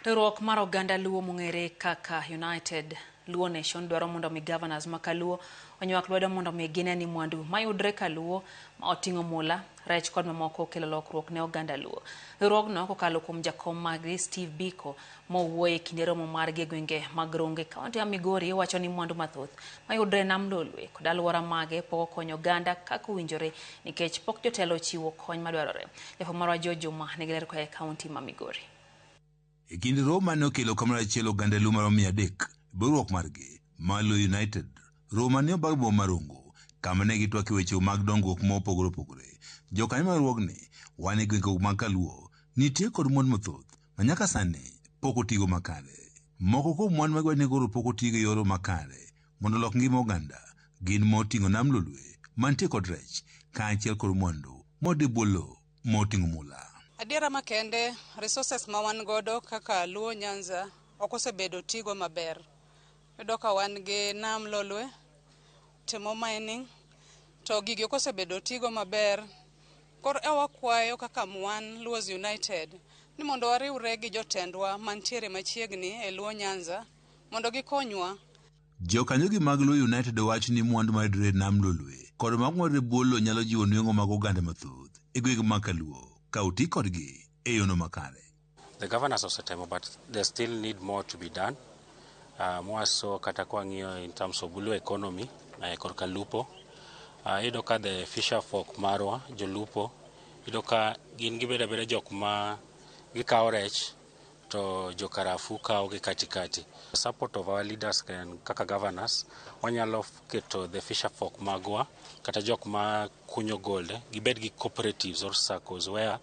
Riwruok mar oganda Luo mong'ere kaka United Luo Nation dwaro mondo mi governors ma kaluo onywak lwedo mondo mi gine ni mwandu mayudre kaluo ma oting'o mula, rech kod mamoko okelo lokruok ne oganda Luo. Riwruogno kokalo kuom jakom margi Steve Biko mowuoyo e kinde romo margi e gwenge mag Rongo e kaunti ya Migori wacho ni mwandu mathoth mayudre e nam Lolwe kod alwora mage pok okonyo oganda kaka owinjore nikech pok jotelo ochiwo kony madwarore. Jafwambo marwa George Juma nigi ler koa e kaunti ma Migori. E kind romo mane okelo kamoro achiel oganda Luo maromo 300 e riwruok margi mar Luo United, romo mane obag boma ma Rongo kama ne gitwake weche mag dongruok mopogore opogore. Jokanyo mar riwruogni wan e gwenge mag Kaluo nitie kod mwandu mathoth ma nyaka sani pok otigo makare. Moko kuom mwandu ma giwacho ni koro pok otigo e yor makare mondo olok ngima oganda gin moting'o nam Lolwe mantie kod rech kaachiel kod mwandu mondo e bwo lowo moting'o mula. Adiera makende, resources ma wan godo kaka Luo Nyanza ok osebedo tigo maber. Iyudo ka wan gi nam Lolwe, timo mining, to gigi ok osebedo tigo maber. Koro e wakwayo kaka wan Luos United ni mondo wariwre gi jotendwa mantiere machiegni e Luo Nyanza mondo gikonywa. Jokanyogi mag Luo United wacho ni mwandu mayudore e nam Lolwe kod mago mayudore e bwo lowo nyalo jiwo nweng'o mag oganda mathoth e gwenge mag Kaluo ka oti kodgi e yono makare. The governors osetemo but there still need more to be done. Mwaso kata kwang'iyo in terms of blue economy korka lupo, iyudo ka the fisher folk marwa jolupo iyudo ka gin gibedo abeda jok ma gikawo rech to jokarafu kawo gi katikati. Support of our leaders can, kaka governors wanyalo keto the fisher folk magwa kata jok ma kunyo gold gibed gi cooperatives or SACCOs where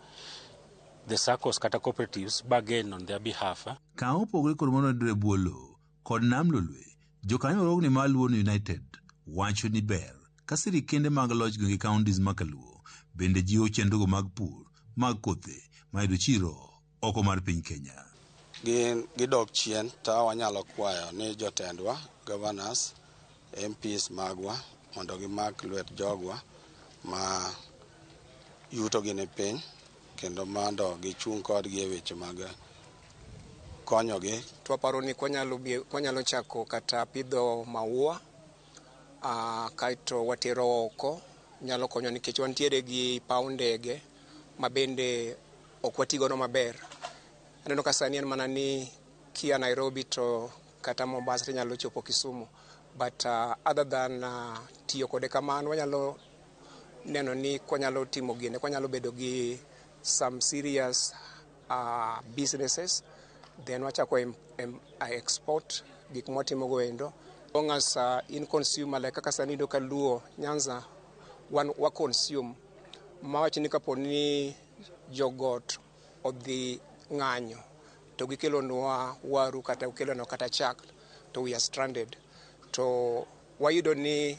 the SACCOs kata cooperatives bargain on their behalf. Ka opogore kod mwandu mayudore e bwo lowo kod nam Lolwe, jokanyo mar riwruogni mar Luo United wacho ni ber ka sirikende mag loch gwenge counties ma Kaluo bende jiwo chenrogo mag pur mag kothe mayudo chiro oko mar piny Kenya. Gin gidok chien ta wanyalo kwayo ni jotendwa, governors, MPs magwa mondo gimak lwet jogwa ma yuto gi ni piny kendo mondo gichung' kodgi e weche mag konyogi. To waparo ni kwanyalo chako kata pidho maua kaeto watero oko nyalo konyo nikech wantiere gi paw ndege ma bende ok watigodo maber. Aneno ka sani en mana ni kia Nairobi to kata Mombasa tinyalo chopo Kisumu. But other than tiyo kode kamano, wanyalo neno ni kwanyalo timo gine, kwanyalo bedo gi some serious businesses, then wachako export gik mwatimo go endo. Long as in consumer, like kaka sani iyudo ka Luo Nyanza wan wa consume, mawach ni kapo ni jogot odhi ng'anyo to gikelonwa waru kata gikelonwa kata chak to we are stranded, to wayudo ni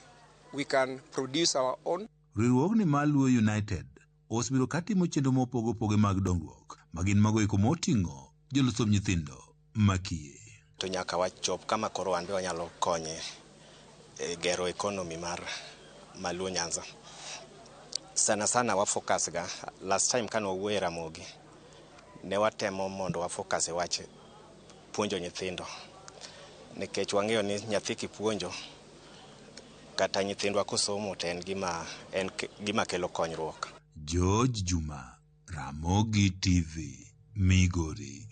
we can produce our own. Riwruogni mar Luo United osebedo ka timo chenro mopogore opogore mag dongruok ma gin mago eko moting'o joloso nyithindo makiye. To nyaka wachop kama koro wan be wanyalo konye e gero economy mar Maluo Nyanza. Sana sana wa focus ga, last time kane wawuoyo e Ramogi, ne watemo mondo wa focus e wach puonjo nyithindo. Nikech wang'eyo ni nyathi kipuonjo, kata nyithindwa kosomo to en gima kelo konyruok. George Juma, Ramogi TV, Migori.